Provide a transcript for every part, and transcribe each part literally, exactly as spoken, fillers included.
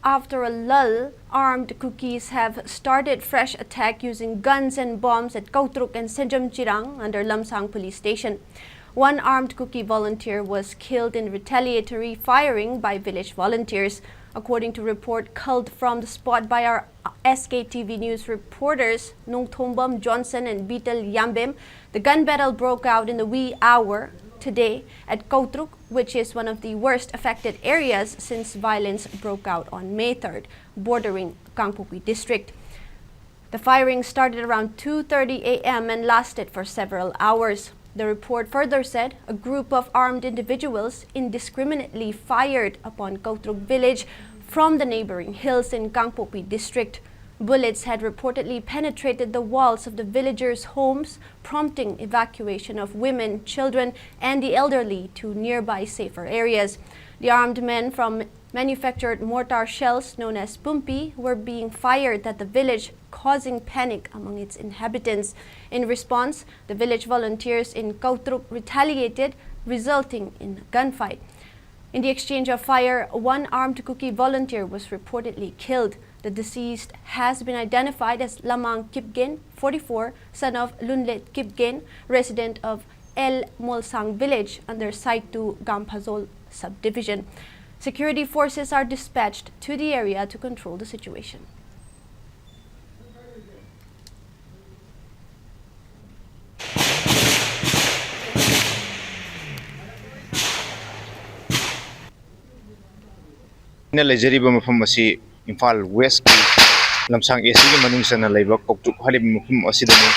After a lull, armed Kukis have started fresh attack using guns and bombs at Kautruk and Senjam Chirang under Lamsang Police Station. One armed Kuki volunteer was killed in retaliatory firing by village volunteers, according to report culled from the spot by our S K T V News reporters Nungthombam Johnson and Beetle Yambem. The gun battle broke out in the wee hour today at Kautruk, which is one of the worst affected areas since violence broke out on May third, bordering Kangpokpi district. The firing started around two thirty a m and lasted for several hours. The report further said a group of armed individuals indiscriminately fired upon Kautruk village from the neighboring hills in Kangpokpi district. Bullets had reportedly penetrated the walls of the villagers' homes, prompting evacuation of women, children, and the elderly to nearby safer areas. The armed men from manufactured mortar shells known as pumpi were being fired at the village, causing panic among its inhabitants. In response, the village volunteers in Kautruk retaliated, resulting in a gunfight. In the exchange of fire, one armed Kuki volunteer was reportedly killed. The deceased has been identified as Lamang Kipgen, forty-four, son of Lunlet Kipgen, resident of El Molsang village under Saitu Gamphazol subdivision. Security forces are dispatched to the area to control the situation. ꯑꯩꯅ ꯂꯩꯖꯔꯤꯕ ꯃꯐꯝ ꯑꯁꯤ ꯏꯝꯐꯥꯜ ꯋꯦꯁꯀꯤ ꯂꯝꯁꯥꯡ ꯑꯦ ꯁꯤꯒꯤ ꯃꯅꯨꯡ ꯆꯟꯅ ꯂꯩꯕ ꯀꯧꯇ꯭ꯔꯨꯛ ꯍꯥꯏꯔꯤꯕ ꯃꯐꯝ ꯑꯁꯤꯗꯅꯤ꯫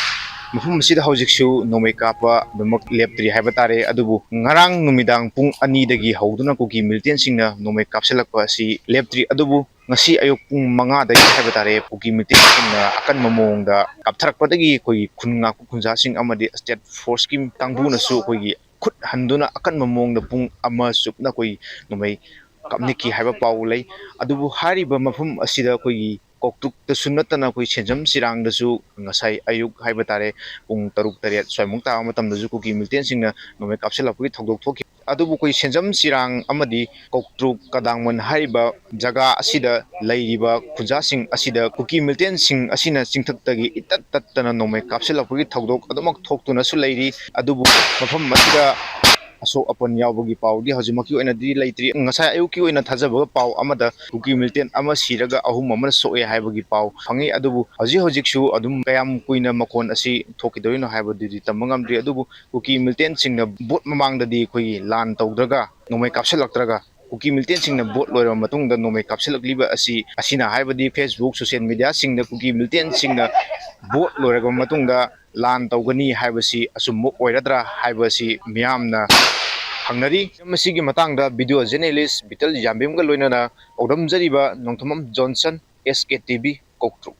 ꯃꯐꯝ ꯑꯁꯤꯗ ꯍꯧꯖꯤꯛꯁꯨ ꯅꯣꯡꯃꯩ ꯀꯥꯞꯄ ꯑꯗꯨꯃꯛ ꯂꯦꯞꯇ꯭ꯔꯤ ꯍꯥꯏꯕ ꯇꯥꯔꯦ꯫ ꯑꯗꯨꯕꯨ ꯉꯔꯥꯡ ꯅꯨꯃꯤꯗꯥꯡ ꯄꯨꯡ ꯑꯅꯤꯗꯒꯤ ꯍꯧꯗꯨꯅ ꯀꯨꯀꯤ ꯃꯤꯂꯤꯇꯦꯟꯁꯤꯡꯅ ꯅꯣꯡꯃꯩ ꯀꯥꯞꯁꯤꯜꯂꯛꯄ ꯑꯁꯤ ꯂꯦꯞꯇ꯭ꯔꯤ꯫ ꯑꯗꯨꯕꯨ ꯉꯁꯤ ꯑꯌꯨꯛ ꯄꯨꯡ ꯃꯉꯥꯗꯒꯤ ꯍꯥꯏꯕ ꯇꯥꯔꯦ, ꯀꯨꯀꯤ ꯃꯤꯂꯤꯇꯦꯟꯁꯤꯡꯅ ꯑꯀꯟꯕ ꯃꯑꯣꯡꯗ ꯀꯥꯞꯊꯔꯛꯄꯗꯒꯤ ꯑꯩꯈꯣꯏꯒꯤ ꯈꯨꯟ ꯉꯥꯛꯄ ꯈꯨꯟꯖꯥꯁꯤꯡ ꯑꯃꯗꯤ ꯁ꯭ꯇꯦꯠ ꯐꯣꯔꯁꯀꯤ ꯀꯥꯡꯕꯨꯅꯁꯨ ꯑꯩꯈꯣꯏꯒꯤ ꯈꯨꯠ ꯍꯟꯗꯨꯅ ꯑꯀꯟꯕ ꯃꯑꯣꯡꯗ ꯄꯨꯡ ꯑꯃ ꯆꯨꯞꯅ ꯑꯩꯈꯣꯏ ꯅꯣꯡꯃꯩ ꯀꯥꯞꯅꯈꯤ ꯍꯥꯏꯕ ꯄꯥꯎ ꯂꯩ꯫ ꯑꯗꯨꯕꯨ ꯍꯥꯏꯔꯤꯕ ꯃꯐꯝ ꯑꯁꯤꯗ ꯑꯩꯈꯣꯏꯒꯤ ꯀꯧꯇ꯭ꯔꯨꯛꯇꯁꯨ ꯅꯠꯇꯅ ꯑꯩꯈꯣꯏ ꯁꯦꯟꯖꯝ ꯆꯤꯔꯥꯡꯗꯁꯨ ꯉꯁꯥꯏ ꯑꯌꯨꯛ ꯍꯥꯏꯕ ꯇꯥꯔꯦ, ꯄꯨꯡ ꯇꯔꯨꯛ ꯇꯔꯦꯠ ꯁ꯭ꯋꯥꯏꯃꯨꯛ ꯇꯥꯕ ꯃꯇꯝꯗꯁꯨ ꯀꯨꯀꯤ ꯃꯤꯂꯤꯇꯦꯟꯁꯤꯡꯅ ꯅꯣꯡꯃꯩ ꯀꯥꯞꯁꯤꯜꯂꯛꯄꯒꯤ ꯊꯧꯗꯣꯛ ꯊꯣꯛꯈꯤ꯫ ꯑꯗꯨꯕꯨ ꯑꯩꯈꯣꯏ ꯁꯦꯟꯖꯝ ꯆꯤꯔꯥꯡ ꯑꯃꯗꯤ ꯀꯧꯇ꯭ꯔꯨꯛ ꯀꯗꯥꯡꯃꯟ ꯍꯥꯏꯔꯤꯕ ꯖꯒꯥ ꯑꯁꯤꯗ ꯂꯩꯔꯤꯕ ꯈꯨꯟꯖꯥꯁꯤꯡ ꯑꯁꯤꯗ ꯀꯨꯀꯤ ꯃꯤꯂꯤꯇꯦꯟꯁꯤꯡ ꯑꯁꯤꯅ ꯆꯤꯡꯊꯛꯇꯒꯤ ꯏꯇꯠ ꯇꯠꯇꯅ ꯅꯣꯡꯃꯩ ꯀꯥꯞꯁꯤꯜꯂꯛꯄꯒꯤ ꯊꯧꯗꯣꯛ ꯑꯗꯨꯃꯛ ꯊꯣꯛꯇꯨꯅꯁꯨ ꯂꯩꯔꯤ꯫ ꯑꯗꯨꯕꯨ ꯃꯐꯝ ꯑꯁꯤꯗ ꯑꯁꯣꯛ ꯑꯄꯟ ꯌꯥꯎꯕꯒꯤ ꯄꯥꯎꯗꯤ ꯍꯧꯖꯤꯛꯃꯛꯀꯤ ꯑꯣꯏꯅꯗꯤ ꯂꯩꯇ꯭ꯔꯤ꯫ ꯉꯁꯥꯏ ꯑꯌꯨꯛꯀꯤ ꯑꯣꯏꯅ ꯊꯥꯖꯕ ꯄꯥꯎ ꯑꯃꯗ ꯀꯨꯀꯤ ꯃꯤꯂꯤꯇꯦꯟ ꯑꯃ ꯁꯤꯔꯒ ꯑꯍꯨꯝ ꯑꯃꯅ ꯁꯣꯛꯑꯦ ꯍꯥꯏꯕꯒꯤ ꯄꯥꯎ ꯐꯪꯉꯤ꯫ ꯑꯗꯨꯕꯨ ꯍꯧꯖꯤꯛ ꯍꯧꯖꯤꯛꯁꯨ ꯑꯗꯨꯝ ꯀꯌꯥꯝ ꯀꯨꯏꯅ ꯃꯈꯣꯟ ꯑꯁꯤ ꯊꯣꯛꯈꯤꯗꯣꯏꯅꯣ ꯍꯥꯏꯕꯗꯨꯗꯤ ꯇꯝꯕ ꯉꯝꯗ꯭ꯔꯤ꯫ ꯑꯗꯨꯕꯨ ꯀꯨꯀꯤ ꯃꯤꯂꯤꯇꯦꯟꯁꯤꯡꯅ ꯚꯣꯠ ꯃꯃꯥꯡꯗꯗꯤ ꯑꯩꯈꯣꯏꯒꯤ ꯂꯥꯟ ꯇꯧꯗ꯭ꯔꯒ ꯅꯣꯡꯃꯩ ꯀꯥꯞꯁꯤꯜꯂꯛꯇ꯭ꯔꯒ ꯀꯨꯀꯤ ꯃꯤꯂꯤꯇꯦꯟꯁꯤꯡꯅ ꯚꯣꯠ ꯂꯣꯏꯔꯕ ꯃꯇꯨꯡꯗ ꯅꯣꯡꯃꯩ ꯀꯥꯞꯁꯤꯜꯂꯛꯂꯤꯕ ꯑꯁꯤ, ꯑꯁꯤꯅ ꯍꯥꯏꯕꯗꯤ Facebook, social mediaꯁꯤꯡꯗ ꯀꯨꯀꯤ ꯃꯤꯂꯤꯇꯦꯟꯁꯤꯡꯅ ꯚꯣꯠ ꯂꯣꯏꯔꯕ ꯃꯇꯨꯡꯗ ꯂꯥꯟ ꯇꯧꯒꯅꯤ ꯍꯥꯏꯕꯁꯤ ꯑꯆꯨꯝꯕ ꯑꯣꯏꯔꯗ꯭ꯔꯥ ꯍꯥꯏꯕꯁꯤ ꯃꯤꯌꯥꯝꯅ ꯍꯪꯅꯔꯤ꯫ ꯃꯁꯤꯒꯤ ꯃꯇꯥꯡꯗ video journalist ꯕꯤꯇꯜ ꯌꯥꯝꯕꯦꯝꯒ ꯂꯣꯏꯅꯅ ꯄꯥꯎꯗꯝꯖꯔꯤꯕ Nongthombam Johnson, S K T V, ꯀꯧꯇ꯭ꯔꯨꯛ꯫